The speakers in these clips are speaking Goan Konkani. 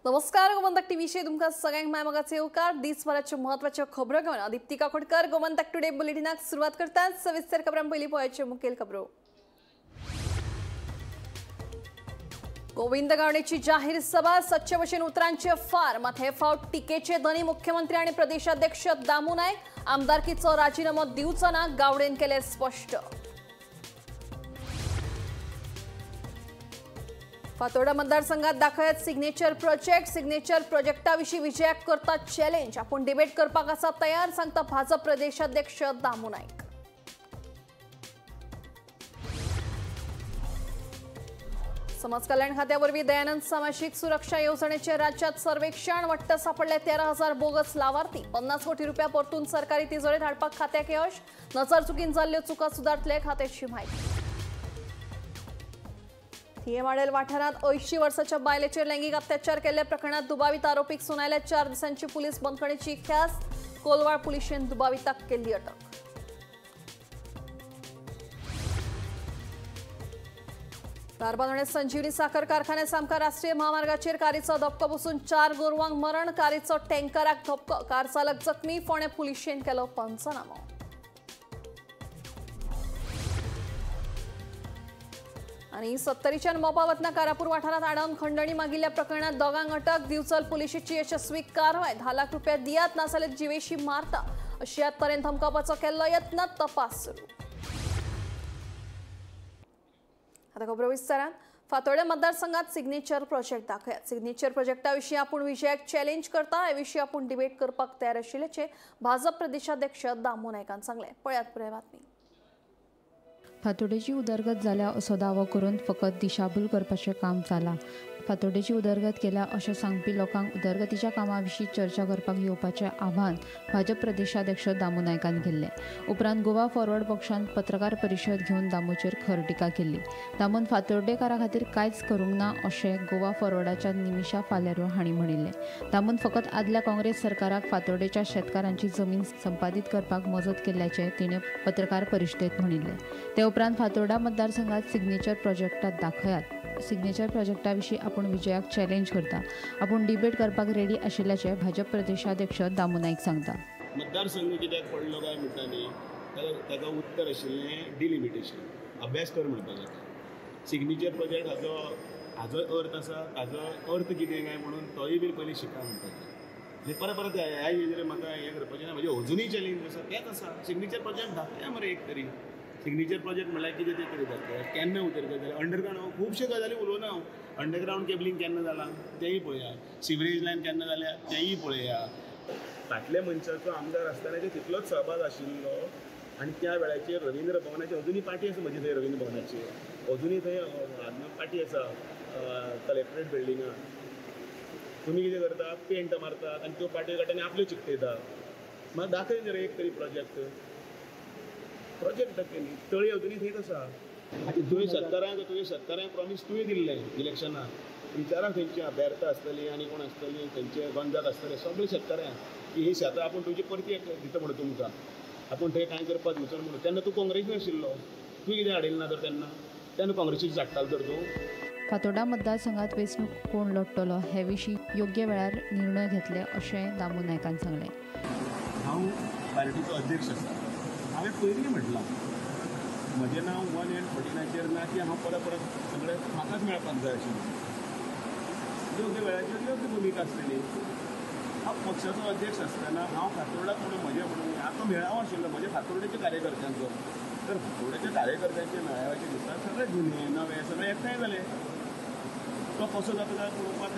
नमस्कार, गोमंतक टीव्हीचे तुमकां सगळ्यांक माय मोगाचे येवकार। दिसभराच्यो म्हत्वाच्यो खबरो घेवन दीप्ती काकोडकर गोमंतक टुडे बुलेटिनाक सुरवात करतात। सविस्तर खबरां पयलीं पळोवपाच्यो मुखेल खबरो। गोविंद गावडेची जाहीर सभा, सच्चे भशेन उतरांचे फार, मात हे फावट टिकेचे धनी मुख्यमंत्री आणि प्रदेशाध्यक्ष दामू नायक। आमदारकीचो राजीनामो दिवचो ना, गावडेन केले स्पष्ट। फातोर्डा मतदारसंघात दाखयात सिग्नेचर प्रोजेक्ट। सिग्नेचर प्रोजेक्टाविशीं विजयाक करता चॅलेंज, आपूण डिबेट करपाक आसा तयार, सांगता भाजप प्रदेशाध्यक्ष दामू नायक। समाज कल्याण खात्यावरवी दयानंद सामाजिक सुरक्षा येवजणेचे राज्यात सर्वेक्षण, वट्ट सापडले 13,000 बोगस लावार्थी। 50 कोटी रुपया परतून सरकारी तिजोरेत हाडपाक खात्याक यश। नजर चुकीन जाल्ल्यो चुका सुदारतले, खात्याची म्हायती। थिये माडेल वाठारात 80 वर्साच्या बायलेचेर लैंगिक अत्याचार केल्ल्या प्रकरणात दुबावित आरोपीक सुनायल्या 4 दिसांची पुलीस बंदखणीची ख्यास्त। कोलवाळ पुलिशेन दुबाविताक केल्ली अटक। धारबांदोडें संजीवनी साखर कारखान्या सामकार राष्ट्रीय महामार्गाचेर कारीचो धपको बसून 4 गोरवांक मरण। कारीचो टँकराक धपको, कार चालक जखमी। फोंडें पुलिशेन केलो पंचनामो। आणि सत्तरीच्या मोपा वतना कारापूर वाठारात आडावन खंडणी मागिल्ल्या प्रकरणात दोगांक अटक। दिवचल पुलिशेची यशस्वी कारवाय। 10 लाख रुपया दियात नाजाल्यार जिवेशी मारता अशा तरेन धमकावपाचो केल्लो यत्न, तपास सुरू। आता खबरो विस्तारान। फातोर्डे मतदारसंघात सिग्नेचर प्रोजेक्ट दाखयात। सिग्नेचर प्रोजेक्टाविशीं आपूण विजयाक चॅलेंज करता, हे विशीं आपूण डिबेट करपाक तयार आशिल्ल्याचें भाजप प्रदेशाध्यक्ष दामू नायकान सांगलें। पळयात पुराय बातमी। फातोर्डेची उदरगत जाल्या असो दावो करून फकत दिशाभूल करपाचें काम जालां। फातोर्डेची उदरगत केल्या अशें सांगपी लोकांक उदरगतीच्या कामां विशीं चर्चा करपाक येवपाचें आव्हान भाजप प्रदेशाध्यक्ष दामू नायकान केल्लें। उपरांत गोवा फॉरवर्ड पक्षान पत्रकार परिशद घेवन दामूचेर खर टिका केल्ली। दामून फातोर्डेकारा खातीर कांयच करूंक ना अशें गोवा फॉरवर्डाच्या निमिषा फालेरो हांणी म्हणिल्लें। दामून फकत आदल्या काँग्रेस सरकाराक फातोर्डेच्या शेतकारांची जमीन संपादीत करपाक मजत केल्ल्याचें तिणें पत्रकार परिशदेंत म्हणिल्लें। ते उपरांत फातोर्डा मतदारसंघात सिग्नेचर प्रोजेक्टात दाखयात। सिग्नेचर प्रोजेक्टा विशीं आपूण विजयाक चॅलेंज करता, आपूण डिबेट करपाक रेडी आशिल्ल्याचें भाजप प्रदेशाध्यक्ष दामू नायक सांगता। मतदारसंघ कित्याक पडलो काय म्हणटा न्ही, ताका उत्तर आशिल्लें डिलिमिटेशन, अभ्यास कर म्हणपाक जाता। सिग्नेचर प्रोजेक्ट हाजो अर्थ आसा, ताजो अर्थ कितें काय म्हणून तोय बी पयलीं शिका म्हणपाचें। परत परत ह्या हेजेर म्हाका हें करपाचें ना, म्हजें अजुनूय चॅलेंज आसा तेंच आसा। सिग्नेचर प्रोजेक्ट दाखया मरे एक तरी। सिग्नेचर प्रोजेक्ट म्हणल्यार कितें तें तरी दाखया, केन्ना उदरगत जाली। अंडरग्रावंड खुबश्यो गजाली उलोवना हांव, अंडरग्रावंड केबलिंग केन्ना जालां तेंय पळया, सिवरेज लायन केन्ना जाल्या तेंय पळया। फाटल्या मनशाचो आमदार आसतनाचेर तितलोच सहभाग आशिल्लो आनी त्या वेळाचेर रवींद्र भवनाची अजुनूय पाटी आसा म्हजी, थंय रवींद्र भवनाची अजुनूय थंय पाटी आसा कलेक्टरेट बिल्डिंगान। तुमी कितें करता, पेंट मारतात आनी त्यो पाटयो काडटा आनी आपल्यो चिकटयता। म्हाका दाखय रे एक तरी प्रोजेक्ट, प्रोजेक्ट दाखय न्ही, तळी अजुनूय थंयच आसा। तुवें शेतकारांक प्रॉमीस तुवें दिल्लें इलेक्शनाक, विचारा खंयची बेर्ता आसतली आनी कोण आसतली, खंयचे गोंजाक आसतले, सगळे शेतकाऱ्यांक की ही शेतां आपूण तुजी परती दिता म्हणून तुमकां, आपूण थंय कांय करपाक दिवचो म्हणून। तेन्ना तूं काँग्रेसीन आशिल्लो, तुवें कितें हाडिल्लें ना तर तेन्ना, तेन्ना काँग्रेसीक झाडटालो तर तूं। फातोर्डा मतदारसंघात वेंचणूक कोण लढटलो हे विशीं योग्य वेळार निर्णय घेतले अशें दामू नायकान सांगलें। हांव पार्टीचो अध्यक्ष आसा, हांवें पयलीं म्हटलां म्हजें नांव 1 and 49 ना की हांव परत परत सगळें म्हाकाच मेळपाक जाय आशिल्लें। योग्य वेळाचेर योग्य भुमिका आसतली। हांव पक्षाचो अध्यक्ष आसतना हांव फातोर्डाक म्हणून म्हजें म्हणून आतां मेळावो आशिल्लो म्हज्या फातोर्डेच्या कार्यकर्त्यांचो, तर फातोर्डेच्या कार्यकर्त्यांच्या मेळाव्याच्या दिसा सगळे जुने नवे सगळे एकठांय जाले। तो कसो जाता काय पळोवपाक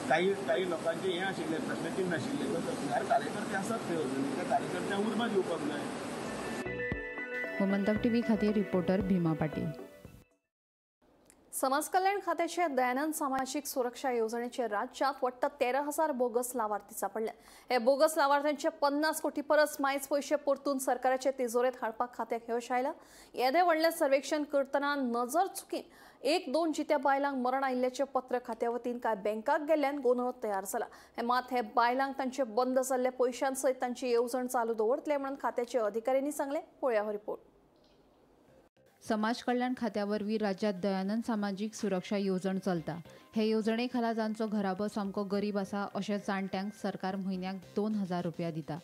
काही काही लोकांचें हें आशिल्लें, प्रश्नचिन्न आशिल्लें। ह्या कार्यकर्ते आसात थंय अजून, त्या कार्यकर्त्यांक उर्बा दिवपाक जाय। गोमंतक टीव्ही खातीर रिपोर्टर भीमा पाटील। समाज कल्याण खात्याचे दयानंद सामाजिक सुरक्षा येवजणेचे राज्यात वट्ट 13,000 बोगस लावार्थी सापडले। हे बोगस लावार्थ्यांचे 50 कोटी परस मायज पयशे परतून सरकाराचे तिजोरेत हाडपाक खात्याक यश आयलां। येदें व्हडलें सर्वेक्षण करतना नजर चुकीन 1-2 जित्या बायलांक मरण आयिल्ल्याचें पत्र खात्या वतीन कांय बँकाक गेल्ल्यान गोंदळ तयार जाला। हे मात हे बायलांक तांचे बंद जाल्ले पयशां सयत तांची येवजण चालू दवरतले म्हणून खात्याचे अधिकाऱ्यांनी सांगलें। पळोवया हो रिपोर्ट। समाज कल्याण खात्या वरवीं राज्यांत दयानंद सामाजीक सुरक्षा येवजण चलता. हे येवजणे खाला जांचो घराबो सामको गरीब आसा अशे जाणट्यांक सरकार म्हयन्याक 2000 रुपया दिता.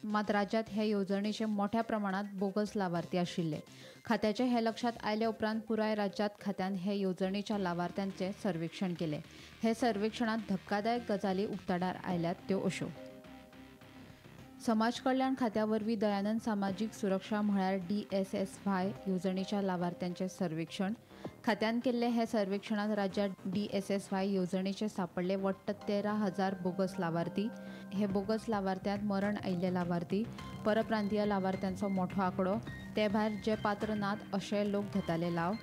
मात राज्यांत हे येवजणेचे मोठ्या प्रमाणांत बोगस लावार्थी आशिल्ले. खात्याचे हे लक्षांत आयले उपरांत पुराय राज्यांत खात्यान हे येवजणेच्या लावार्थ्यांचे सर्वेक्षण केले. हे सर्वेक्षणांत धक्कादायक गजाली उक्ताडार आयल्यात त्यो अश्यो. समाज कल्याण खात्या वरवीं दयानंद सामाजीक सुरक्षा म्हळ्यार DSSY येवजणेच्या लावार्थ्यांचे सर्वेक्षण. खात्यान केल्ले हे सर्वेक्षणांत राज्यांत DSSY येवजणेचे सापडले वट्ट 13,000 बोगस लावार्थी. हे बोगस लावार्थ्यांत मरण आयिल्ले लावार्थी, परप्रांतीय लावार्थ्यांचो मोठो आंकडो, ते भायर जे पात्र नात अशे लोक घेताले लाव.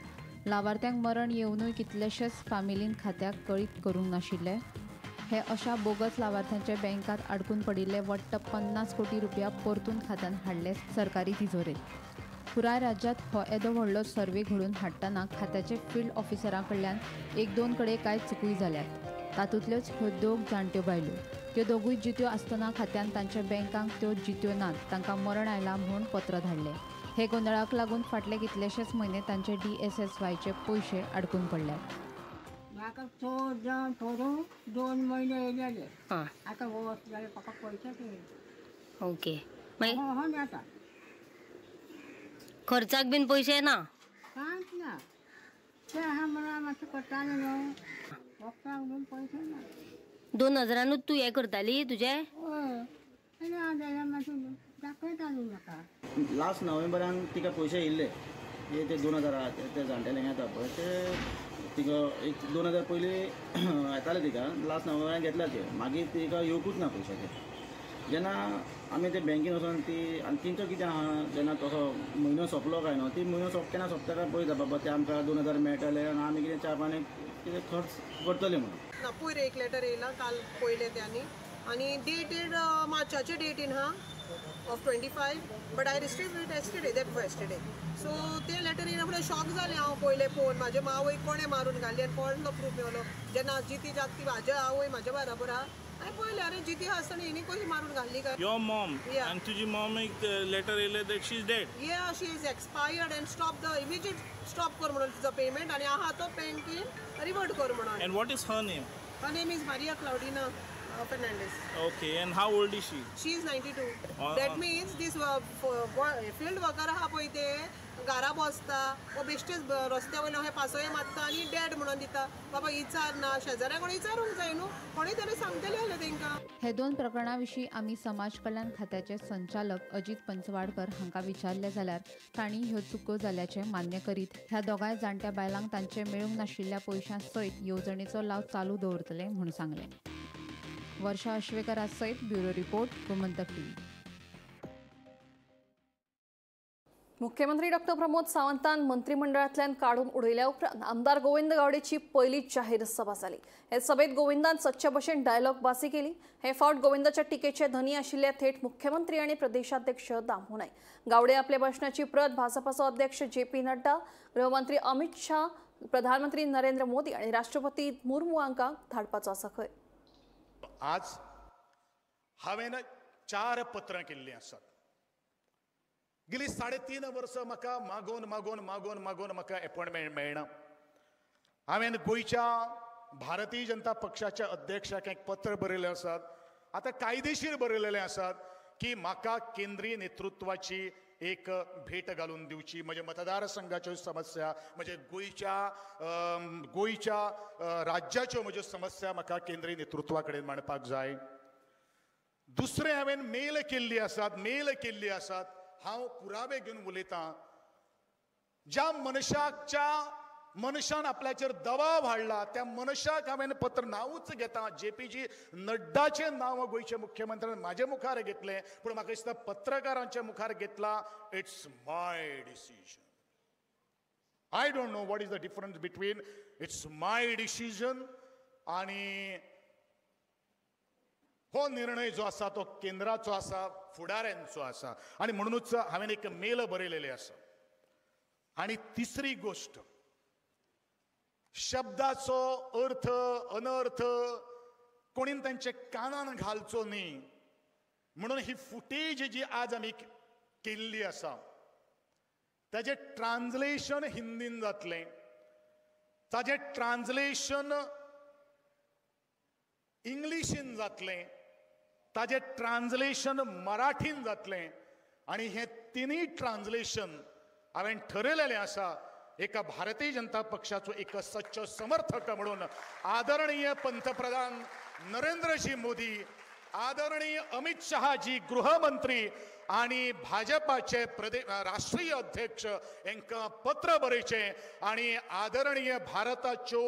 लावार्थ्यांक मरण येवनूय कितलेशेच फामिलीन खात्याक कळीत करूंक नाशिल्ले. हे अशा बोगस लावार्थ्यांचे बँकात अडकून पडिल्ले वट्ट 50 कोटी रुपया परतून खात्यान हाडले सरकारी तिजोरेत. पुराय राज्यांत हो येदो व्हडलो सर्वे घडोवन हाडटना खात्याचे फिल्ड ऑफिसरां कडल्यान 1-2 कडेन कांय चुकूय जाल्यात. तातूंतल्योच ह्यो दोग जाणट्यो बायलो. त्यो दोगूय जित्यो आसतना खात्यान तांच्या बँकांक त्यो जित्यो नात, तांकां मरण आयलां म्हूण पत्र धाडलें. हे गोंदळाक लागून फाटले कितलेशेच म्हयने तांचे DSSYचे पयशे अडकून पडल्यात. म्हाका चड जावन थोडो 2 म्हयने जाले. आतां वर्स जालें म्हाका पयशेच येयले. ओके, मागीर हो जाता खर्चाक बीन पयशे ना? कांयच ना. ते आहा म्हणून मातशें करतालें न्हू, वखदाक बीन पयशे ना. 2000नूच तूं हें करताली तुजें? हय, ना जाल्यार मातशें दाखयताली म्हाका. लास्ट नोव्हेंबरान तिका पयशे येयल्ले, ते 2000 आहा ते जाणटेल्यांक येता पळय, ते तिका एक 2000 पयलीं येताले तिका, लास्ट नोव्हेंबरान घेतल्या ते, मागीर तिका येवकूच ना पयशे ते. जेन्ना आमी ते बँकेन वचोन ती आनी तेंचो कितें आहा, जेन्ना तसो म्हयनो सोंपलो काय न्हू, ती म्हयनो केन्ना सोंपता काय पळयता बाबा ते आमकां 2000 मेळटले आनी आमी कितें च्या पाणी कितें खर्च करतले म्हणून. ना पयर एक लेटर येयला काल पयलें तें आनी डेटेड मार्चाचे डेटीन हा of 25, but I received it yesterday, day before yesterday. So ते लेटर येयना फुडें शॉक जालें हांव. पयलें पळोवन म्हाजे मावय कोणें मारून घाली आनी कोणलो प्रूफ मेवलो. जेन्ना जिती जागती म्हाजे आवय म्हाज्या बराबर आहा, हांवें पळयलें आरे जिती आसतना हिणी कशी मारून घाल्ली काय. Your mom आनी तुजी मॉम एक लेटर येयलें that she is dead. Yeah, she is expired and stop the immediate stop कर म्हणून तिचो पेमेंट आनी आहा तो बँकेन रिवर्ट कर म्हणून. And what is her name? Her name is Maria Claudina Fernandez. Okay, and how old is she? She is 92. That means this field worker आहा पळय ते घरा बसता वो बेश्टेच रस्त्या वयल्यान अशें पासय मारता आनी डेड म्हणून दिता. बाबा विचार ना, शेजाऱ्या कोण विचारूंक जाय न्हू, कोणूय तरी सांगतले जाल्यार तेंकां. हे 2 प्रकरणां विशीं आमी समाज कल्याण खात्याचे संचालक अजित पंचवाडकर हांकां विचारलें जाल्यार तांणी ह्यो चुको जाल्याचें मान्य करीत ह्या दोगांय जाणट्या बायलांक तांचे मेळूंक नाशिल्ल्या पयशां सयत येवजणेचो लाव चालू दवरतले म्हूण सांगलें. वर्षा अश्वेकरा सयत ब्युरो रिपोर्ट, गोमंतक टीव्ही. मुख्यमंत्री डॉक्टर प्रमोद सावंतान मंत्रिमंडळांतल्यान काडून उडयल्या उपरांत आमदार गोविंद गावडेची पयली जाहीर सभा जाली. हे सभेत गोविंदान सच्चे भशेन डायलॉग बासी केली. हे फावट गोविंदाच्या टिकेचे धनी आशिल्ले थेट मुख्यमंत्री आनी प्रदेशाध्यक्ष दामू नायक. गावडे आपल्या भाशणाची प्रत भाजपाचो अध्यक्ष JP Nadda, गृहमंत्री अमित शाह, प्रधानमंत्री नरेंद्र मोदी आनी राष्ट्रपती मुर्मू हांकां धाडपाचो आसा खंय. आज हांवें 4 पत्रां केल्लीं आसात. गेली 3.5 वर्सां म्हाका मागोवन मागोवन मागोवन मागोवन म्हाका एपॉयंटमेंट मेळना. हांवें गोंयच्या भारतीय जनता पक्षाच्या अध्यक्षाक एक पत्र बरयलें आसात, आतां कायदेशीर बरयलेलें आसात की म्हाका केंद्रीय नेतृत्वाची एक भेट घालून दिवची. म्हज्या मतदारसंघाच्यो समस्या, म्हज्या गोंयच्या राज्याच्यो म्हज्यो समस्या म्हाका केंद्रीय नेतृत्वा कडेन मांडपाक जाय. दुसरें हांवें मेल केल्ली आसात, हांव पुरावे घेवन उलयतां. ज्या मनशान आपल्याचेर दबाव हाडला त्या मनशाक हांवें पत्र नांवूच घेता, JPG नड्डाचें नांव गोंयच्या मुख्यमंत्र्यान म्हाजे मुखार घेतलें, पूण म्हाका दिसता पत्रकारांच्या मुखार घेतला. It's my decision. I don't know what is the difference between it's my decision आनी हो निर्णय जो आसा तो केंद्राचो आसा, फुडाऱ्यांचो आसा, आनी म्हणूनच हांवें एक मेल बरयलेलें आसा. आनी तिसरी गोश्ट, शब्दाचो अर्थ अनर्थ कोणीन तांच्या कानान घालचो न्ही म्हणून ही फुटेज जी आज आमी केल्ली आसा ताजें ट्रान्सलेशन हिंदीन जातलें, ताजें ट्रान्सलेशन इंग्लिशीन जातलें, ताजें ट्रान्सलेशन मराठीन जातलें आनी हें तिनूय ट्रान्सलेशन हांवें ठरयलेलें आसा एका भारतीय जनता पक्षाचो एक सच्चो समर्थक म्हणून आदरणीय पंतप्रधान नरेंद्रजी मोदी, आदरणीय अमित शहाजी गृहमंत्री आनी भाजपाचे राष्ट्रीय अध्यक्ष हांकां पत्र बरयचें आनी आदरणीय भारताच्यो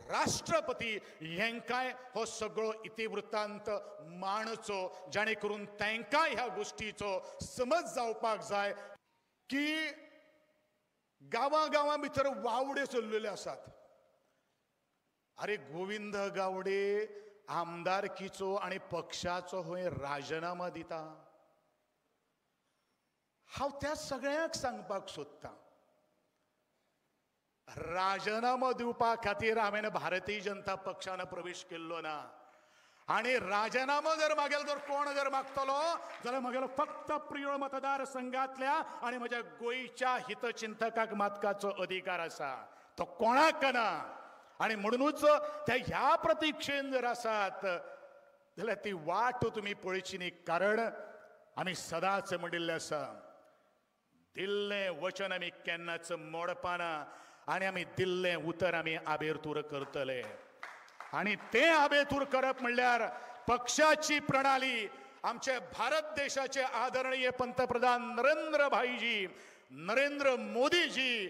राष्ट्रपती हांकांय हो सगळो इतिवृत्तांत मांडचो, जाणे करून तांकांय ह्या गोश्टीचो समज जावपाक जाय की गांवां गांवां भितर वावडे चल्लेले आसात. अरे गोविंद गावडे आमदारकीचो आनी पक्षाचो हय राजिनामा दिता. हांव त्या सगळ्यांक सांगपाक सोदतां, राजिनामो दिवपा खातीर हांवें भारतीय जनता पक्षान प्रवेश केल्लो ना आनी राजिनामो जर मागेलो जर कोण जर मागतलो जाल्यार मागेलो फक्त प्रियोळ मतदारसंघातल्या आनी म्हज्या गोंयच्या हितचिंतकाक मागपाचो अधिकार आसा, तो कोणाक ना. आनी म्हणुनूच त्या ह्या प्रतिक्षेन जर आसात जाल्यार ती वाट तुमी पळयची न्ही, कारण आमी सदांच म्हणिल्लें आसा दिल्लें वचन आमी केन्नाच मोडपाना आनी आमी दिल्लें उतर आमी आबेरतूर करतले. आनी तें आबेतूर करप म्हणल्यार पक्षाची प्रणाली आमचे भारत देशाचे आदरणीय पंतप्रधान नरेंद्र भाईजी, नरेंद्र मोदीजी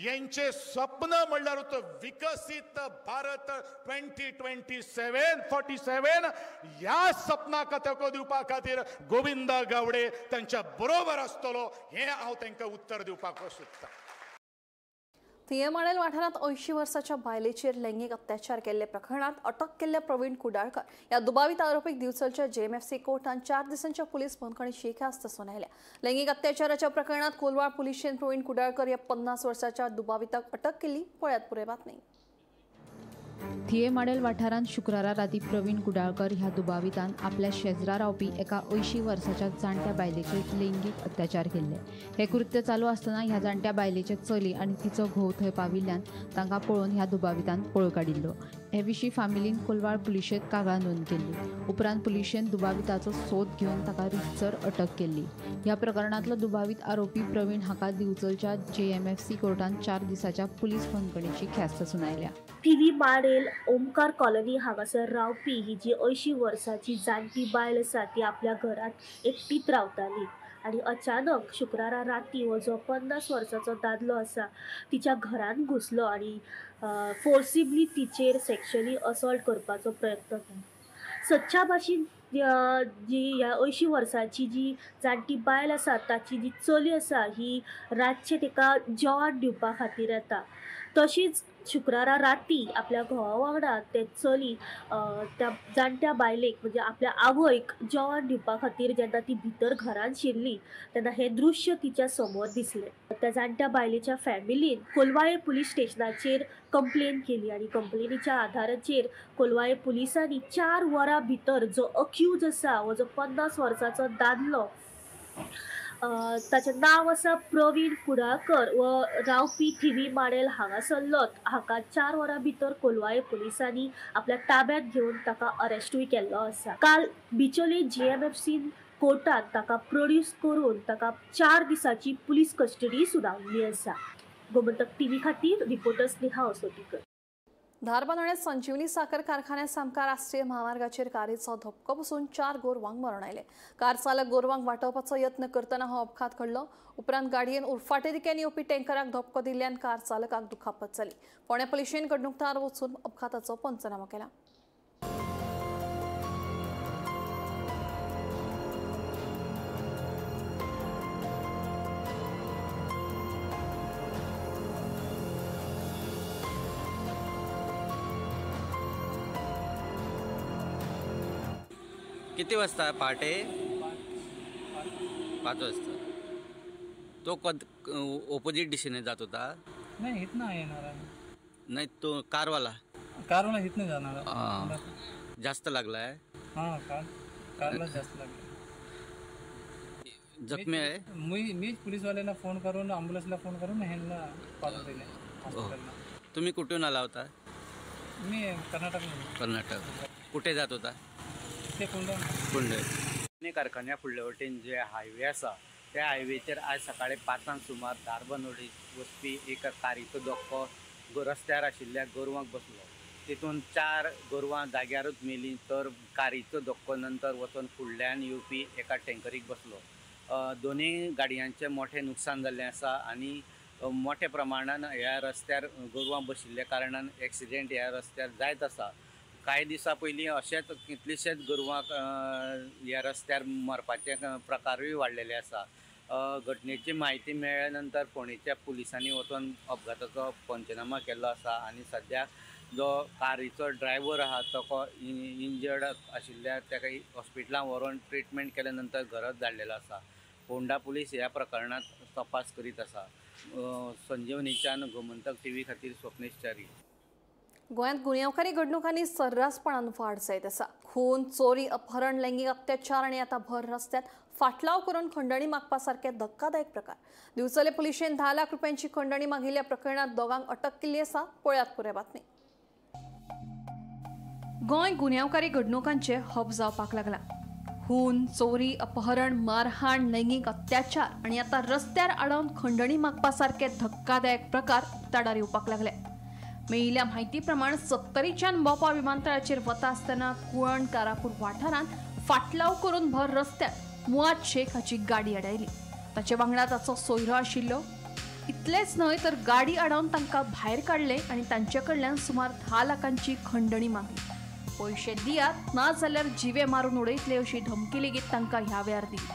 यांचे स्वप्न म्हणल्यार तो विकसित भारत 2027 47 ह्या स्वप्नाक तेंको दिवपा खातीर गोविंद गावडे तांच्या बरोबर आसतलो हें हांव तांकां उत्तर दिवपाक सोदतां. थिये माडेल वाठारांत 80 वर्साच्या बायलेचेर लैंगीक अत्याचार केल्ले प्रकरणांत अटक केल्ल्या प्रवीण कुडाळकर ह्या दुबावीत आरोपीक दिवचलच्या जेएमएफसी कोर्टान 4 दिसांच्या पुलीस बंदखणीची ख्यास्त सुनायल्या. लैंगीक अत्याचाराच्या प्रकरणांत कोलवाळ पुलिशेन प्रवीण कुडाळकर ह्या 50 वर्साच्या दुबाविताक अटक केली. पळयात पुराय बातमी. थिये माडेल वाठारांत शुक्रारा राती प्रवीण कुडाळकर ह्या दुबावितान आपल्या शेजरा रावपी एका 80 वर्साच्या जाणट्या बायलेचेर लैंगीक अत्याचार केल्ले. हे कृत्य चालू आसतना ह्या जाणट्या बायलेचे चली आनी तिचो घोव थंय पाविल्ल्यान तांकां पळोवन ह्या दुबावितान पळ काडिल्लो. हे विशीं फामिलीन कोलवाळ पुलिशेंत कागाळ नोंद केल्ली. उपरांत पुलिशेन दुबाविताचो सोद घेवन ताका रितसर अटक केल्ली. ह्या प्रकरणांतलो दुबावीत आरोपी प्रवीण हाका दिवचलच्या जेएमएफसी कोर्टान 4 दिसाच्या पुलीस बंदखणीची ख्यास्त सुनायल्या. थिवी माडेल ओमकार कॉलनी हांगासर रावपी ही जी 80 वर्साची जाणटी बायल आसा ती आपल्या घरांत एकटीच रावताली आनी अचानक शुक्रारा राती हो जो 50 वर्साचो दादलो आसा तिच्या घरांत घुसलो आनी फोर्सिबली तिचेर सेक्शुअली असॉल्ट करपाचो प्रयत्न केलो. सदच्या भाशेन जी ह्या 80 वर्साची जी जाणटी बायल आसा ताची जी चली आसा ही रातचें तिका जेवण दिवपा खातीर येता. तशीच शुक्रारा राती आपल्या घोवा वांगडा ते चली त्या जाणट्या बायलेक म्हणजे आपल्या आवयक जेवण दिवपा खातीर जेन्ना ती भितर घरान शिरली तेन्ना हें दृश्य तिच्या समोर दिसलें. त्या जाणट्या बायलेच्या फॅमिलीन कोलवाळे पुलीस स्टेशनाचेर कंप्लेन केली आनी कंप्लेनीच्या आधाराचेर कोलवाळे पुलिसांनी 4 वरां भितर जो अक्यूज आसा हो जो 50 वर्साचो दादलो ताचें नांव आसा प्रवीण कुडाळकर व रावपी थिवी माडेल हांगासरलोच हाका 4 वरां भितर कोलवाळे पुलिसांनी आपल्या ताब्यांत घेवन ताका अरेस्टूय केल्लो आसा. काल बिचोले जीएमएफसी कोर्टात ताका प्रोड्यूस करून ताका 4 दिसांची पुलीस कस्टडी सुनावल्ली आसा. गोमंतक टीव्ही खातीर रिपोर्टर स्नेहा असोटीकर. धारबांदोड्यात संजीवनी साखर कारखान्या सामकार राष्ट्रीय म्हामार्गाचेर कारीचो धपको बसून 4 गोरवांक मरण आयलें. कार चालक गोरवांक वाटोवपाचो यत्न करतना हो अपघात घडलो. उपरांत गाडयेन उरफाटे दिकेन येवपी टँकराक धपको दिल्ल्यान कार चालकाक दुखापत जाली. फोंड्या पुलिशेन घडणूक थळार वचून अपघाताचो पंचनामो केला. किती वाजता? पहाटे 5 वाजता. तो ऑपोजिट दिशेने जात होता? नाही, इथनं येणार आहे. नाही, तो कारवाला. कारवाला इथनं जाणार. जास्त लागलाय? हां, कारला जास्त लागला. जखमी आहे. मीच पोलीसवाल्यांना फोन करून ॲम्ब्युलन्सला फोन करून ह्यांना पाठवून दिले हॉस्पिटलला. तुम्ही कुठून आला होता? मी कर्नाटक. कर्नाटक. कुठे जात होता? ते कुंडे. कुंडे. कारखान्या फुडले वटेन जे हायवे आसा त्या हायवेचेर आज सकाळी 5 सुमार धारबांदोडे वचपी एका कारीचो धक्को रस्त्यार आशिल्ल्या गोरवांक बसलो. तितून 4 गोरवां जाग्यारूच मेलीं, तर कारीचो धक्को नंतर वचून फुडल्यान येवपी एका टँकरीक बसलो. दोनूय गाडयांचें मोठें नुकसान जाल्लें आसा आनी मोठ्या प्रमाणान ह्या रस्त्यार गोरवां बशिल्ल्या कारणान एक्सिडेंट ह्या रस्त्यार जायत आसा. कांय दिसां पयलीं अशेंच कितलेशेच गोरवांक ह्या रस्त्यार मरपाचे प्रकारूय वाडलेले आसा. घटनेची म्हायती मेळ्ळ्या नंतर फोंडेच्या पुलिसांनी वचून अपघाताचो पंचनामा केल्लो आसा आनी सद्याक जो कारीचो ड्रायव्हर आहा तो इंजर्ड आशिल्ल्या ताका हॉस्पिटलांत व्हरून ट्रिटमेंट केल्या नंतर घरात धाडलेलो आसा. फोंडा पुलीस ह्या प्रकरणांत तपास करीत आसा. संजीवनीच्यान गोमंतक टीव्ही खातीर स्वप्नेश च्यारी. गोंयांत गुन्यांवकारी घडणुकांनी सर्रासपणान वाड जायत आसा. खून, चोरी, अपहरण, लैंगिक अत्याचार आनी आतां भर रस्त्यात फाटलाव करून खंडणी मागपा सारके धक्कादायक प्रकार. दिवचले पुलिशेन 10 लाख रुपयांची खंडणी मागिल्ल्या प्रकरणात दोगांक अटक केल्ली आसा. पळयात पुराय बातमी. गोंय गुन्यांवकारी घडणुकांचे हब जावपाक लागला. खून, चोरी, अपहरण, मारहाण, लैंगिक अत्याचार आनी आतां रस्त्यार आडावन खंडणी मागपा सारके धक्कादायक प्रकार उक्ताडार येवपाक लागले. मेळिल्ल्या म्हायती प्रमाण सत्तरीच्यान मोपा विमानतळाचेर वता आसतना कुळण कारापूर वाठारांत फाटलाव करून भर रस्त्यार मुआद शेख हाची गाडी आडायली. ताचे वांगडा ताचो सोयरो आशिल्लो. इतलेंच न्हय तर गाडी आडावन तांकां भायर काडले आनी तांचे कडल्यान सुमार 10 लाखांची खंडणी मागली. पयशे दियात ना जाल्यार जिवे मारून उडयतले अशी धमकी लेगीत तांकां ह्या वेळार दिली.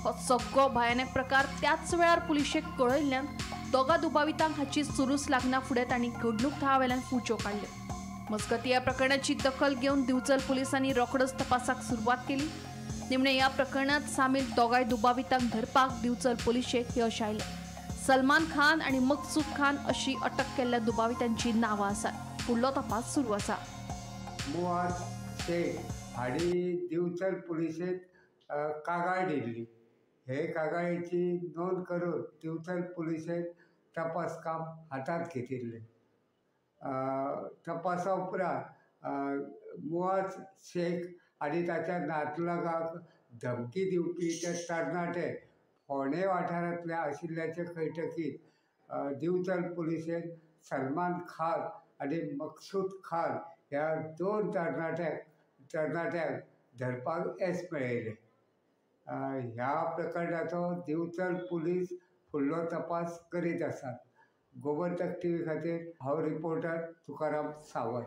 हो सगळो भयानक प्रकार त्याच वेळार पुलिशेक कळयल्ल्यान दोगा दुबावितांक हाची सुलूस लागना फुडें तांणी घडणूक थळावेल्यान फुच्यो काडल्यो. मजगतीं ह्या प्रकरणाची दखल घेवन दिवचल पुलिसांनी रोखडोच तपासाक सुरवात केली. निमणे ह्या प्रकरणात सामील दोगाय दुबावितांक धरपाक दिवचल पुलिशेक यश आयलें. सलमान खान आनी मकसूद खान अशी अटक केल्ल्या दुबावितांची नांवां आसात. फुडलो तपास सुरू आसा. मुआद शेख हांणी दिवचल पुलिशेंत कागाळ दिल्ली. हे कागाळीची नोंद करून दिवचल पुलिशेन तपास काम हातांत घेतिल्लें. तपासा उपरांत मुआद शेख आनी ताच्या नातलगाक धमकी दिवपी ते तरणाटे फोंडे वाठारांतले आशिल्ल्याचें कळटकीच दिवचल पुलिशेन सलमान खान आनी मकसूद खान ह्या 2 तरणाट्यांक धरपाक येस मेळयलें. ह्या प्रकरणाचो दिवचल पुलीस फुडलो तपास करीत आसात. गोमंतक टीव्ही खातीर हांव रिपोर्टर तुकाराम सावंत.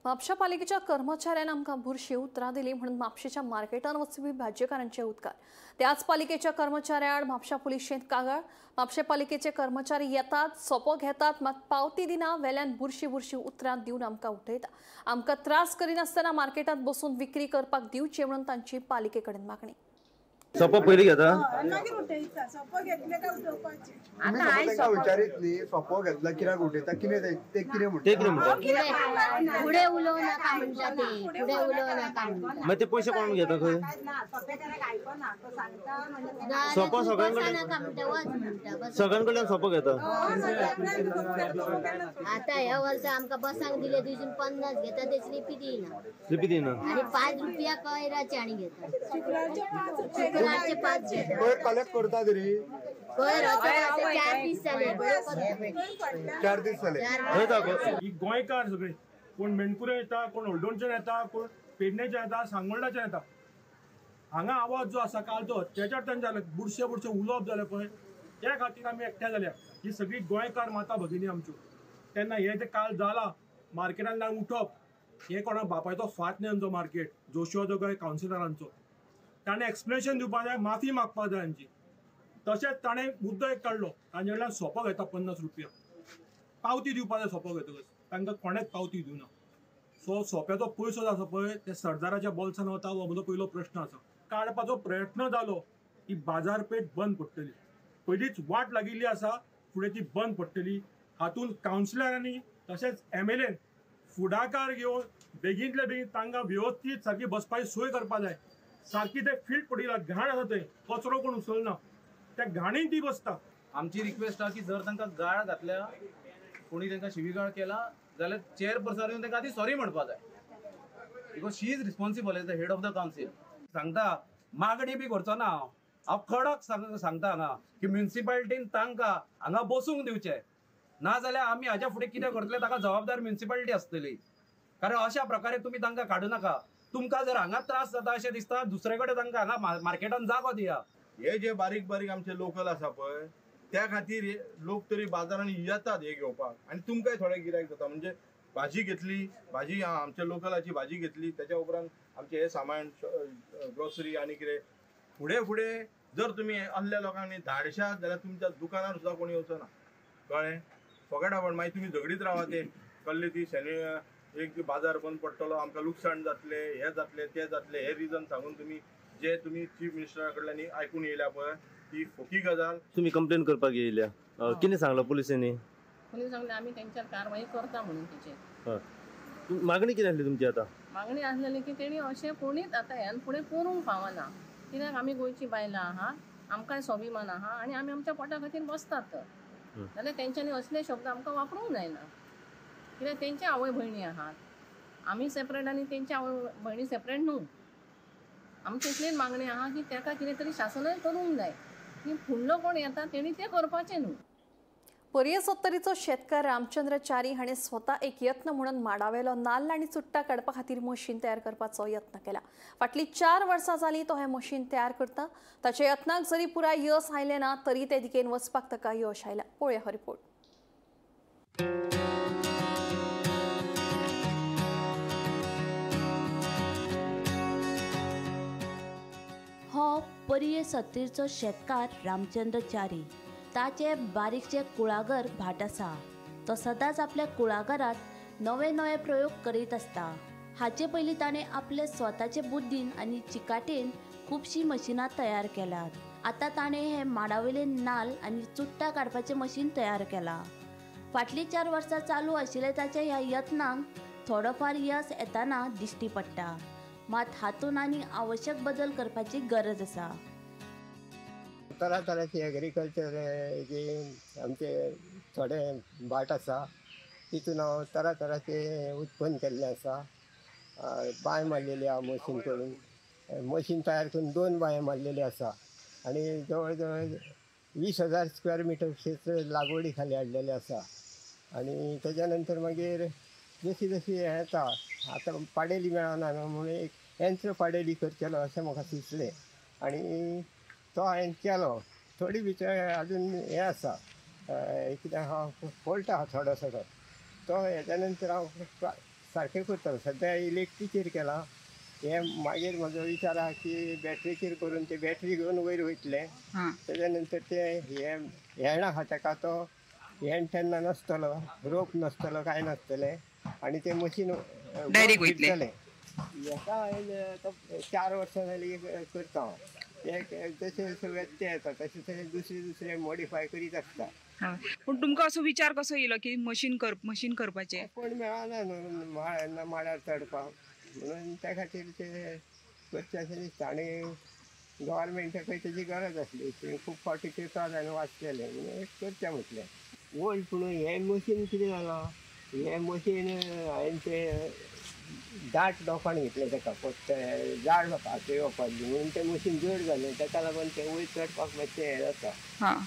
म्हापशा पालिकेच्या कर्मचाऱ्यान आमकां बुरशी उतरां दिली म्हणून म्हापशेच्या मार्केटान वचपी भाजयेकारांचे उदकार. त्याच पालिकेच्या कर्मचाऱ्याआड म्हापशा पुलिशेंत कागाळ. म्हापशे पालिकेचे कर्मचारी येतात, सोपो घेतात, मात पावती दिना, वेल्यान बुरशी बुरशी उतरां दिवन आमकां उठयता. आमकां त्रास करिनासतना मार्केटांत बसून विक्री करपाक दिवची म्हणून तांची पालिके कडेन मागणी. सोपो पयलीं घेता, विचारीत न्ही. सोपो घेतला कित्याक उठयता, कितें ते कितें म्हणटा, फुडें उलोवं नाका म्हणटा, ते फुडें उलोवं नाका म्हणटा. मागीर ते पयशे कोण घेता खंय? सोपो सगळ्यांकडल्यान सोपो घेता. आतां ह्या वर्सा आमकां बसांक दिले थंयसून 50 घेता, ते स्लिपी दिना, स्लिपी दिना आनी 5 रुपया कयराचे आनी घेता. शुक्रारचे 5 पयर कलेक्ट करता तरी 4 दीस जाले, 4 दीस जाले. ही गोंयकार सगळे, कोण मेणकुरे येता, कोण हळदोणच्यान येता, कोण पेडणेच्यान येता, सांगोल्डाच्यान येता. हांगा आवाज जो आसा काल तो अत्याचार तांचे जाले, बुरशे बुरशे उलोवप जालें पळय, त्या खातीर आमी एकठांय जाल्या. ही सगळी गोंयकार माता भगिनी आमच्यो. तेन्ना हें जें काल जालां मार्केटांतल्यान उठप, हें कोणा बापायचो फात न्ही आमचो मार्केट जोशुआचो काय कावन्सिलरांचो. ताणें एक्सप्लेनेशन दिवपाक जाय, माफी मागपाक जाय तांची. तशेंच ताणें मुद्दो एक काडलो, तांचे कडल्यान सोपो घेता 50 रुपया, पावती दिवपाक जाय. सोपो घेतकच तांकां कोणेंच पावती दिवना. सो सोप्याचो पयसो जो आसा पळय ते सरदाराच्या बोल्सान वता, हो म्हजो पयलो प्रश्न आसा. काडपाचो प्रयत्न जालो की बाजारपेठ बंद पडटली. पयलींच वाट लागिल्ली आसा, फुडें ती बंद पडटली. हातूंत कावन्सिलरांनी तशेंच MLAन फुडाकार घेवन बेगीनतले बेगीन तांकां वेवस्थीत सारकी बसपाची सोय करपाक जाय. सारकी ते फील्ड पडिल्ला घाण आसा थंय, कचरो कोण उचलना, त्या घाणीन ती बसता. आमची रिक्वेस्ट आहा की जर तांकां गाळ घातल्या, कोणी तांकां शिवीगाळ केला जाल्यार चेअरपर्सन येवन तांकां आदी सॉरी म्हणपा जाय, because she is responsible as the head of the council. सांगता मागणी बी करचो ना हांव, हांव कडक सांगता हांगा की म्युनिसिपालिटीन तांकां हांगा बसूंक दिवचें, ना जाल्यार आमी हाज्या फुडें कितें करतले ताका जबाबदार म्युनिसिपालिटी आसतली. कारण अशा प्रकारे तुमी तांकां काडूं नाका. तुमकां जर हांगा त्रास जाता अशें दिसता, दुसरे कडेन तांकां हांगा मार्केटान जागो दिया. हे जे बारीक बारीक आमचे लोकल आसा पळय त्या खातीर लोक तरी बाजारान येतात हे घेवपाक, आनी तुमकांय थोडे गिरायक जाता. म्हणजे भाजी घेतली, भाजी आमच्या लोकलाची भाजी घेतली, त्याच्या उपरांत आमचे हे सामान ग्रोसरी आनी कितें फुडें फुडें जर तुमी असल्या लोकांनी धाडशात जाल्यार तुमच्या दुकानार सुद्दां कोण येवचो ना, कळ्ळें? फकत आपण मागीर तुमी झगडीत रावा, ते कल्ले ती शनी एक बाजार बंद पडटलो, आमकां लुकसाण जातलें, हें जातलें तें जातलें, हे रिजन सांगून तुमी जे तुमी चीफ मिनिस्टरा कडल्यान आयकून येयल्या पळय ती फोकी गजाल. तुमी कंप्लेन करपाक येयल्या, कितें सांगलां पुलिसांनी? पुलीस सांगले आमी तेंच्यार कारवाई करता म्हणून. तेचेर मागणी कितें आसली तुमची? आतां मागणी आसलेली की तेणी अशें कोणीच आतां ह्यान फुडें करूंक फावना, कित्याक आमी गोंयची बायलां आहा, आमकांय स्वाभिमान आहा आनी आमी आमच्या पोटा खातीर बसतात. तर जाल्यार तेंच्यांनी असले शब्द आमकां वापरूंक जायना, कित्याक तेंचे आवय भयणी आहात, आमी सेपरेट आनी तेंचे आवय भयणी सेपरेट न्हू. आमची इतलीच मागणी आहा की ताका कितें तरी शासनय करूंक जाय की फुडलो कोण येता तेणी तें करपाचें न्हू. पर्ये सत्तरीचो शेतकार रामचंद्र च्यारी हाणें स्वता एक यत्न म्हणून माडावेलो नाल्ल आनी चुट्टा काडपा खातीर मशीन तयार करपाचो यत्न केला. फाटलीं 4 वर्सां जालीं तो हें मशीन तयार करता. ताच्या यत्नाक जरी पुराय यश आयलें ना तरी ते दिकेन वचपाक ताका यश आयलां. पळोवया हो रिपोर्ट. हो पर्ये सत्तरीचो शेतकार रामचंद्र च्यारी. ताचे बारीकशे कुळागर भाट आसा. तो सदांच आपल्या कुळागरांत नवे नवे प्रयोग करीत आसता. हाचे पयलीं ताणें आपले स्वताचे बुद्दीन आनी चिकाटेन खुबशीं मशिनां तयार केल्यात. आतां ताणें हें माडावयले नाल्ल आनी चुट्टां काडपाचें मशीन तयार केलां. फाटलीं 4 वर्सां चालू आशिल्ल्या ताच्या ह्या यत्नांक थोडोफार यश येताना दिश्टी पडटा, मात हातूंत आनी आवश्यक बदल करपाची गरज आसा. तरा तराचे एग्रीकल्चर जे आमचे थोडे भाट आसा तितून हांव तरा तराचे उत्पन्न केल्लें आसा. बांय मारलेली आहा मशीन करून, मशीन तयार करून 2 बांय मारलेली आसा आनी जवळ जवळ 20,000 स्क्वेअर मिटर क्षेत्र लागवडी खाली हाडलेलें आसा. आनी तेज्या नंतर मागीर जशी जशी हें येता आतां पाडेली मेळना न्हू म्हणून एक यंत्र पाडेली करचेलो अशें म्हाका सुचलें आनी तो हांवें केलो. थोडी भितर अजून हें आसा कितें आहा फॉल्ट आहा थोडो थोडो, तो हेच्या नंतर हांव सारकें करतलो. सद्या इलेक्ट्रीचेर केलां हें, मागीर म्हजो विचार आहा की बॅटरीचेर करून ते बॅटरी घेवन वयर वयतलें, तेज्या नंतर तें हें हेण आहा ताका तो हेण तेन्ना नासतलो, रोप नासतलो, कांय नासतलें आनी तें मशीन डायरेक्ट वयतलें. हेका हांवें तो 4 वर्सां जालीं करता हांव. जशें जशें व्यत्यय येता तशें तशें दुसरे दुसरे मॉडिफाय करीत आसता. पूण तुमकां असो विचार कसो येयलो की मशीन करपाचें? कोण मेळना न्हू माडार चडपाक, म्हणून त्या खातीर ते करचें अशें दिसता. आनी गव्हर्मेंटाकय तेजी गरज आसली, खूब फावटी पेपर हांवें वाचलेले म्हणून करचें म्हटलें. ओल्ड पूण हें मशीन कितें जालां, हें मशीन हांवें तें दाट लोखण घेतलें ताका, जाड पातळी वापरली म्हणून तें मशीन जड जालें, ताका लागून तें वयर चडपाक मातशें हें जाता,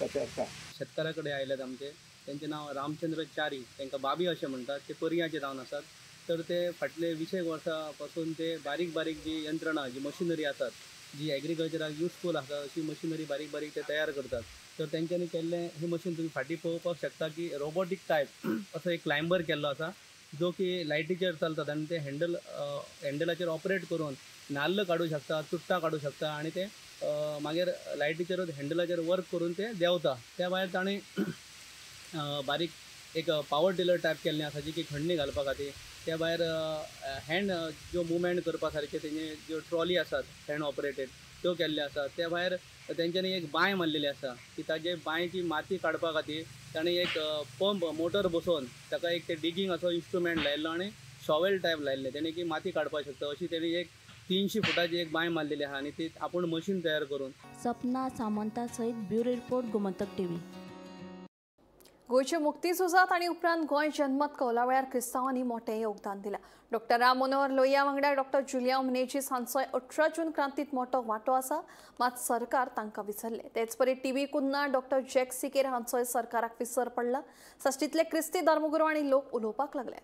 कचरता. शेतकारा कडेन आयल्यात आमचे, तेंचें नांव रामचंद्र च्यारी, तांकां बाबी अशें म्हणटात. ते पर्याचे जावन आसात. तर ते फाटले 20 वर्सां पासून ते बारीक बारीक जी यंत्रणां, जी मशिनरी आसात, जी एग्रीकल्चराक युजफूल आसा अशी मशिनरी बारीक बारीक ते तयार करतात. तर तेंच्यांनी केल्लें हें मशीन तुमी फाटीं पळोवपाक शकता की रोबोटीक टायप असो एक क्लायंबर केल्लो आसा, जो की लायटीचेर चलतात आनी ते हँडलाचेर ऑपरेट करून नाल्ल काडूं शकता, चुट्टां काडूं शकता आनी ते मागीर लायटीचेरूच हँडलाचेर वर्क करून ते देंवता. त्या भायर ताणें बारीक एक पावर टिलर टायप केल्लें आसा, जी की खणणी घालपा खातीर. त्या भायर हँड ज्यो मुवमेंट करपा सारके तेजे ज्यो ट्रॉली आसात हँड ऑपरेटेड त्यो केल्ल्यो आसात. त्या भायर तेंच्यांनी एक बांय मारलेली आसा की ताजे बांयची माती काडपा खातीर ताणें एक पंप मोटर बसोवन ताका एक ते डिगींग असो इन्स्ट्रुमेंट लायिल्लो आनी शॉवेल टायप लायिल्लें, तेणें की माती काडपाक शकता अशी तेणी एक 300 फुटाची एक बांय मारलेली आहा आनी ती आपूण मशीन तयार करून. सपना सामंता सयत ब्युरो रिपोर्ट, गोमंतक टीव्ही. गोंयच्या मुक्ती झुजांत आनी उपरांत गोंय जनमत कौला वेळार क्रिस्तांवांनी मोठें योगदान दिलां. डॉक्टर राम मनोहर लोहिया वांगडा डॉक्टर जुलियांव मिनेझीस हांचोय 18 जून क्रांतीत मोठो वांटो आसा, मात सरकार तांकां विसरलें. तेचपरी टीव्ही कुन्ना, डॉक्टर जॅक सिकेर हांचोय सरकाराक विसर पडला. साश्टींतले क्रिस्ती धर्मगुरू आनी लोक उलोवपाक लागले.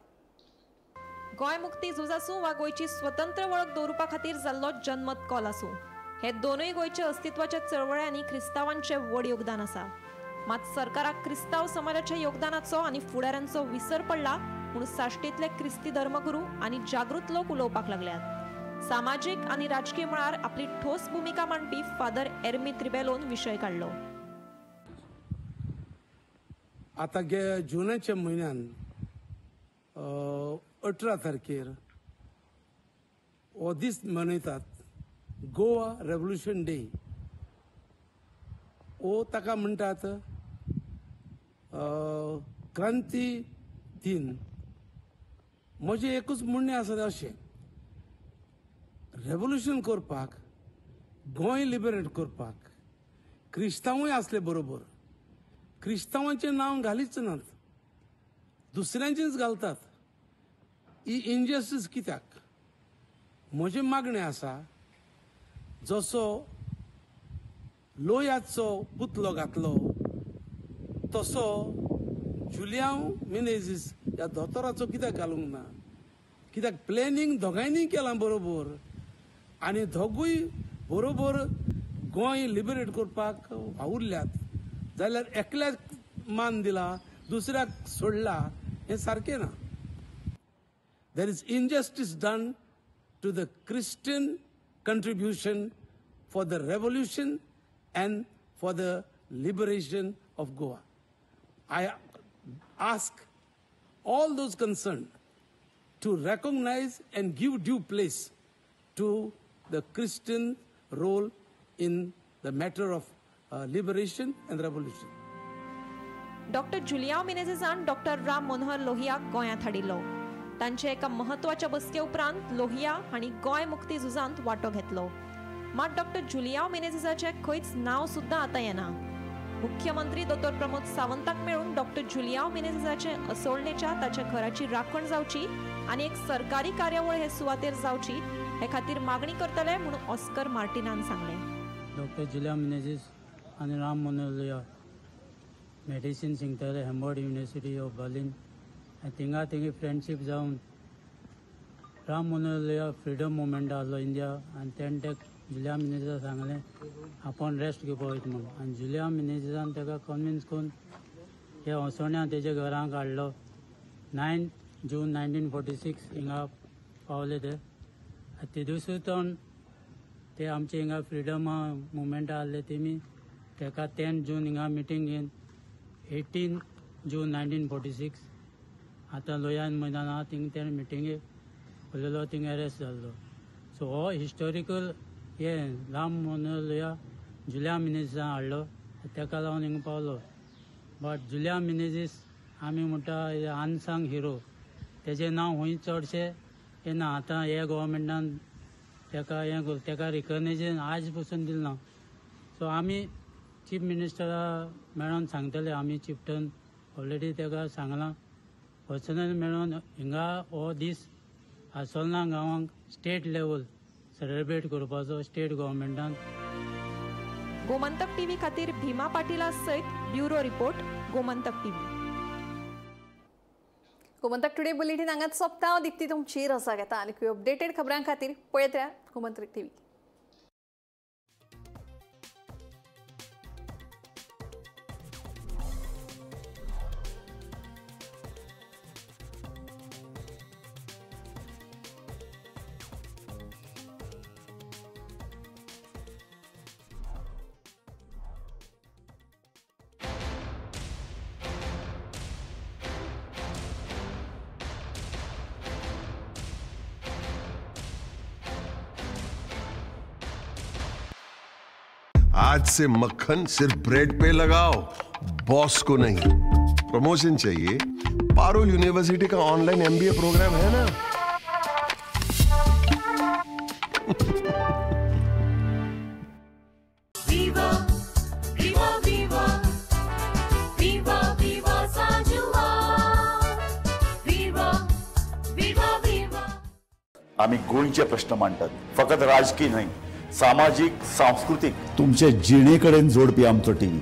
गोंय मुक्ती झूज आसूं वा गोंयची स्वतंत्र वळख दवरुपा खातीर जाल्लो जनमत कौल आसूं, हे दोनूय गोंयच्या अस्तित्वाच्या चळवळ्यांनी क्रिस्तांवांचें व्हड योगदान आसा. मात सरकाराक क्रिस्तांव समाजाच्या योगदानाचो आनी फुडाऱ्यांचो विसर पडला म्हूण साश्टींतले क्रिस्ती धर्मगुरू आनी जागृत लोक उलोवपाक लागल्यात. सामाजीक आनी राजकीय मळार आपली ठोस भुमिका मांडपी फादर एर्मित रिबेलोन विशय काडलो. आतां जुनाच्या म्हयन्यान 18 तारखेर हो दीस मनयतात, गोवा रेव्होल्युशन डे. ओ ताका म्हणटात क्रांती दिन. म्हजें एकूच म्हणणें आसा अशें, रेव्होल्युशन करपाक, गोंय लिबरेट करपाक क्रिस्तांवूय आसले बरोबर. क्रिस्तांवांचें नांव घालीच नात, दुसऱ्यांचेंच घालतात. ही इनजस्टीस कित्याक? म्हजें मागणें आसा, जसो लोयाचो पुतलो घातलो तसो जुलियांव मिनेझीस ह्या दोतोराचो कित्याक घालूंक ना? कित्याक प्लॅनिंग दोगांयनी केलां बरोबर आनी दोगूय बरोबर गोंय लिबरेट करपाक वावुरल्यात, जाल्यार एकल्याक मान दिला दुसऱ्याक सोडला, हें सारकें ना. There is injustice done to the Christian contribution for the revolution and for the liberation of Goa. I ask all those concerned to recognize and give due place to the Christian role in the matter of liberation and revolution. Doctor Juliao मिनेझीसान doctor Ram Manohar लोहियाक गोंयांत हाडिल्लो. तांचे एका म्हत्वाच्या बसके उपरांत लोहिया हांणी गोंय मुक्ती झुजांत वांटो घेतलो. मात डॉक्टर जुलियांव मिनेझीसाचें खंयच नांव सुद्दां आतां येना. मुख्यमंत्री दोतोर प्रमोद सावंताक मेळून डॉक्टर जुलियांव मिनेझीसाचे असोळणेच्या ताच्या घराची राखण जावची आनी एक सरकारी कार्यावळ हे सुवातेर जावची हे खातीर मागणी करतले म्हणून ऑस्कर मार्टिनान सांगलें. डॉक्टर जुलियांव मिनेझीस आनी राम मनोहर लोहिया मेडिसीन शिकताले हॅम्बर्ड युनिवर्सिटी ऑफ बर्लिन, आनी थिंगा तेगी फ्रेंडशीप जावन राम मनोहर लोहिया फ्रिडम मुवमेंट आहलो इंडिया, आनी तेणें ते जुलियांव मिनेझीसाक सांगलें आपूण रेस्ट घेवपा वयता म्हणून, आनी जुलियांव मिनेझीसान ताका कन्विन्स करून हे असोळण्या तेज्या घरांक हाडलो. 9 जून 1946 हिंगा पावले ते. तेदूसून ते आमचे हिंगा फ्रिडम मुवमेंट आहले तेमी ताका 10 जून हिंगा मिटींग घेवन 18 जून 1946 आतां लोहियान मैदान आहा थिंग तेणें मिटिंगेक उलयलो, थिंग एरेस्ट जाल्लो. सो हो हिस्टोरिकल हे राम मनोहर लोहिया जुलियांव मिनेझीसान हाडलो, ताका लागून हिंगा पावलो. बट जुलियांव मिनेझीस आमी म्हणटा अनसंग हिरो, तेजें नांव खंय चडशें येना. आतां हे गव्हर्मेंटान ताका हें ताका रिकग्निशन आज पसून दिलें ना. सो आमी चीफ मिनिस्टरा मेळोन सांगतले, आमी चिफ्टन ऑलरेडी ताका सांगलां पर्सनल मेळोन हिंगा हो दीस आसोलना गांवांक स्टेट लेवल सेलिब्रेट करपाचो स्टेट गव्हर्मेंटान. गोमंतक टीव्ही खातीर भीमा पाटीला सयत bureau report, Gomantak TV. Gomantak today bulletin हांगाच सोंपता. दीप्ती तुमची रजा घेता आनी अपडेटेड खबरां खातीर पळयत राहा गोमंतक टीव्ही. आज से मक्खन सिर्फ ब्रेड पे लगाओ, बॉस को नहीं। प्रमोशन चाहिए? पारुल यूनिवर्सिटी का ऑनलाइन एमबीए प्रोग्राम है ना। आमी गोंयचे प्रश्न मांडटात, फकत राजकीय न्हय, सामाजीक, सांस्कृतीक, तुमचे जिणे कडेन जोडपी आमचो टीव्ही।